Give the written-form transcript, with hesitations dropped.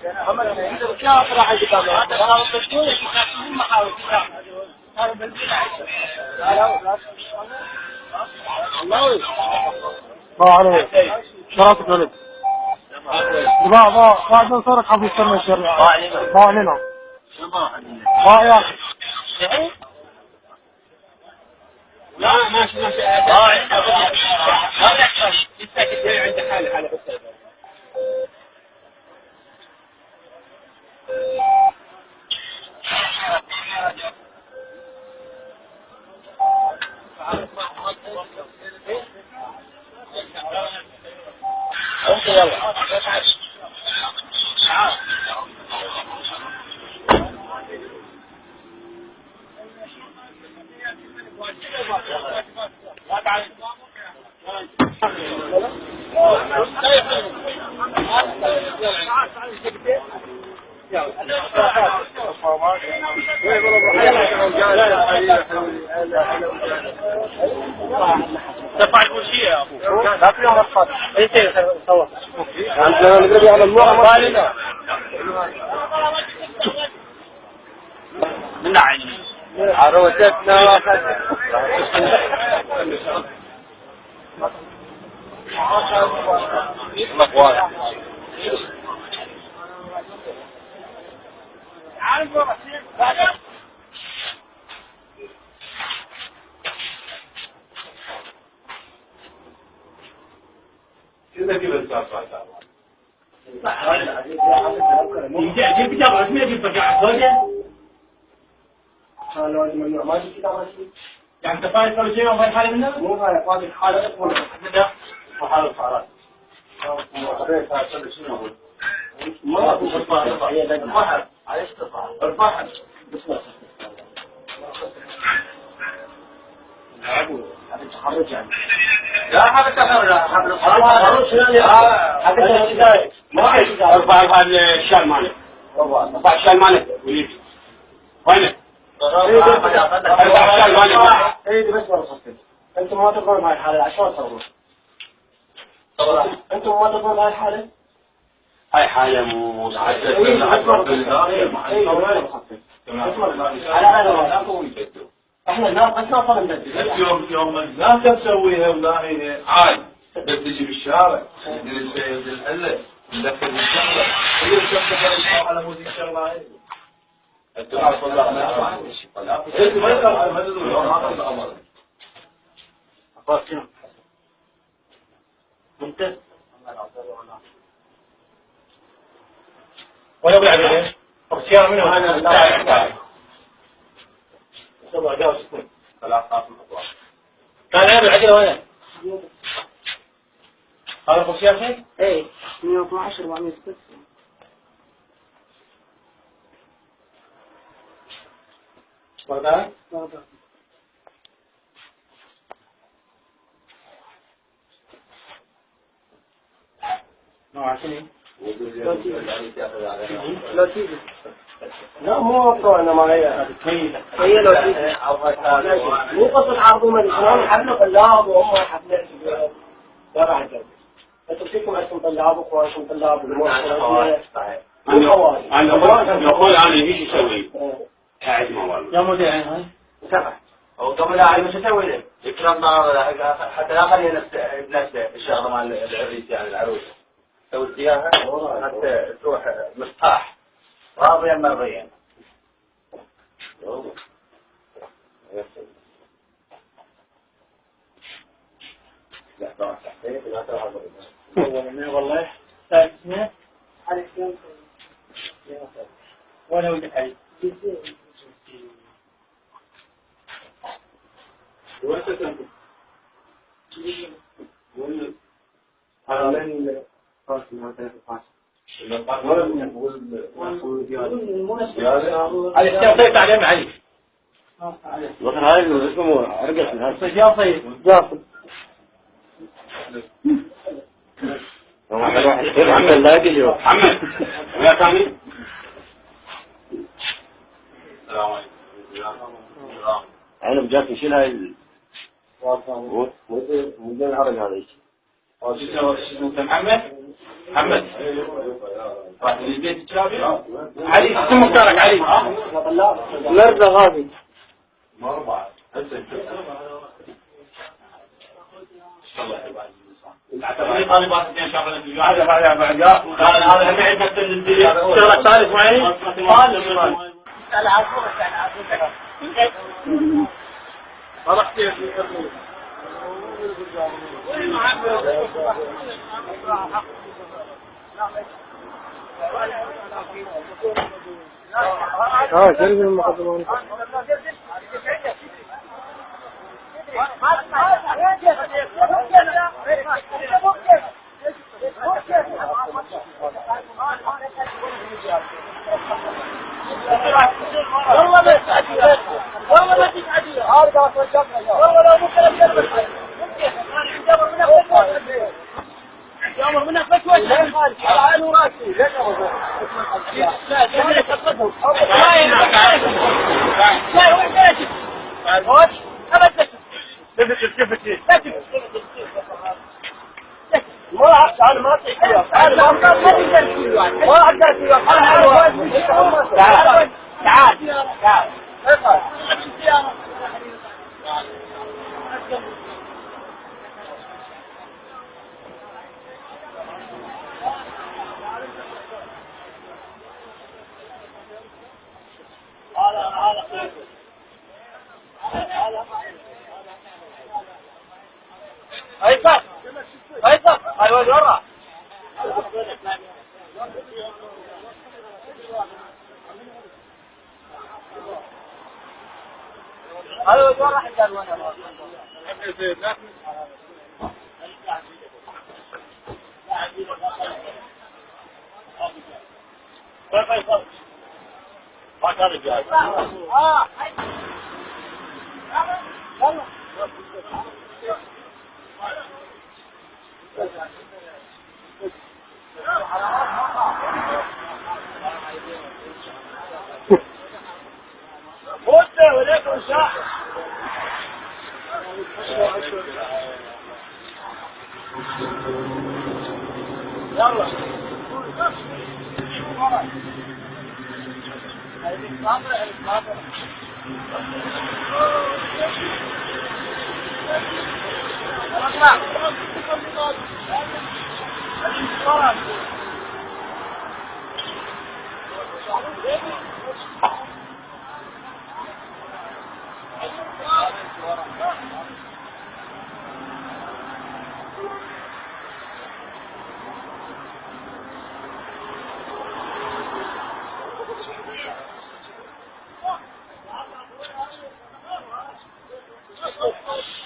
محمد عندك كم راح يقدم انا بقول لك ما حاول هذا بالبدايه الله ما عليه شرطك ولد ما بعد صارك حفظ السنة الشرعية ما علينا ما يا أخي لا ماشي ما تحتاج تستكت عند حالة بس انت يلا دفع الكرسي يا ابو لا في رخصة اي شيء سوا انت نقدر على الموضوع مالنا من عيني عروتنا كذا كذا صار جيب كتاب رسمي جيب بقى وجه قالوا الممنوع ما في كتاب رسمي يعني تفاعل كل شيء ما في حاله منه مو هاي هذه الحالة أقول ده وحاله الفعالات ما أقول الفحم على استطاعة الفحم تخرج يعني لا حبة تخرج حبة حتى ما ارفع الشال مالك ارفع الشال مالك وين ارفع الشال مالك ايه بس مرة صفت انتم ما تقولون هاي الحالة عشان تصورون انتم ما تقولون هاي الحالة هاي حالة مو احنا الناس بس نوصل نبدل يوم ما تسويها ولا هي عاد بس تجي بالشارع تدري شيء الحله ندخل الشغله هي الشغله على مود الشغله هاي انت عارف والله ما انت ما تقدر ما تدور ما تقدر امر خلاص شنو ممتاز ولا بلعب ليش اختيار منه انا والله جاوز اثنين ثلاث خطوات كان هذا العجله وين هذا اختيار فين ايه 112 و106 ولا نوع شنو لو تيجي لا مو مقطوعنا ما هي هي لو تيجي مو قصة عرضهم الإسلام حفلة طلاب وهم حفلة لا راح تجوز انتم فيكم اسم طلاب واخوانكم طلاب أنا يقول أنا إيش يسوي؟ قاعد موال. يا مدير هاي سبع. أو قبل لا مش يسوي له. يكرم حتى لا خلي نفسه الشغلة مال العريس يعني العروس. سوي إياها حتى تروح مرتاح. راضيا مرضيا. والله اسمه علي اسمه وانا ولد علي وين تسافر؟ وين؟ من قاسم هذا القاسم علي استعطيت عليه علي. مثلا هاي اسمه عرقت من هذا جاصم محمد لا يجي محمد ويا ثاني السلام عليكم. انا بجاك نشيل هاي مو العرق هذا شو اسمه محمد محمد راح البيت الشابي علي شو مختارك علي؟ مرزا غازي مربع هسه طالبات اثنين شغله هذا بعد هذا هم عندنا التنزيل اشتغل ثالث معي؟ رحت جرب المقدمون والله ما تسعدي والله ما تسعدي والله لو ممكن يامر منك بشوش على راسي لا جميلك تقدم لا وين جاتك هوش ابد ما انا ما اطيح انا ما اقدر فيه ما اقدر فيه تعال تعال هيثم هيثم ايوه ورا ايوه ورا حتى وانا فيصل ما كان جاي خذ وليكن شاحن يلا Oh,